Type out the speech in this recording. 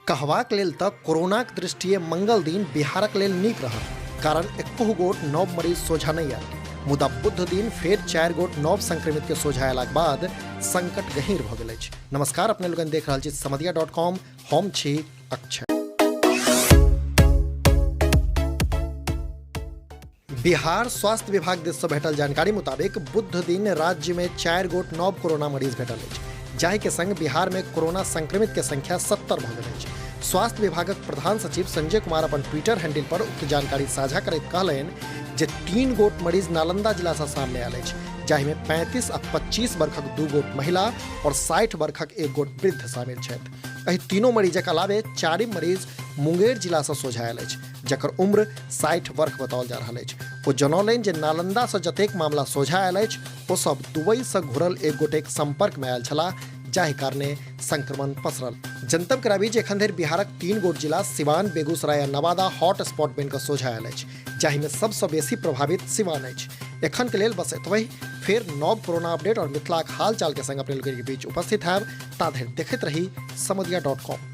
कहबाक लेल तऽ कोरोनाक दृष्टिए मंगल दिन बिहारक लेल नीक रहल, कारण एकहु गोट नव मरीज सोझा नहि आयल। मुदा बुध दिन फेर 4 गोट नव संक्रमित के सोझा अयलाक बाद संकट गहींर भऽ गेल अछि। नमस्कार, अपने लोकनि देख रहल छी समदिया डॉट कॉम, हम छी अक्षय। बिहार स्वास्थ्य विभाग दिस से भेटल जानकारी मुताबिक बुध दिन राज्य में 4 गोट नव कोरोना मरीज भेटल अछि, जाहि के संग बिहार में कोरोना संक्रमित के संख्या 70 भऽ गेल अछि। स्वास्थ्य विभागक प्रधान सचिव संजय कुमार अपन ट्विटर हैंडल पर उक्त जानकारी साझा करैत कहलनि जे 3 गोट मरीज नालंदा जिला से सामने आयल अछि, जाहि में 35 आ 25 वर्षक 2 गोट महिला और 60 वर्षक 1 गोट वृद्ध शामिल छथि। एहि तीनों मरीजक अलावे 4 मरीज मुंगेर जिला से सोझा आयल अछि, जकर उम्र 60 वर्ष बताओल जा रहल अछि। ओ जनौलनि जे नालंदा से जतेक मामला सोझा आयल अछि ओ सब दुबई से घुरल एक गोटेक संपर्क में आयल छलाह, जाहि कारणे संक्रमण पसरल। जनतब कराबी जे एखन धरि बिहारक 3 गोट जिला सिवान, बेगूसराय आ नवादा हॉट स्पॉट बनि कऽ सोझा आयल अछि, जाहिमे सबसँ बेसी प्रभावित सिवान अछि। एखन के लेल बस एतबहि। फेर नव कोरोना अपडेट और मिथिलाक हालचाल के संग अपने लोगन के बीच उपस्थित हैब। ता धरि देखैत रही समदिया डॉट कॉम।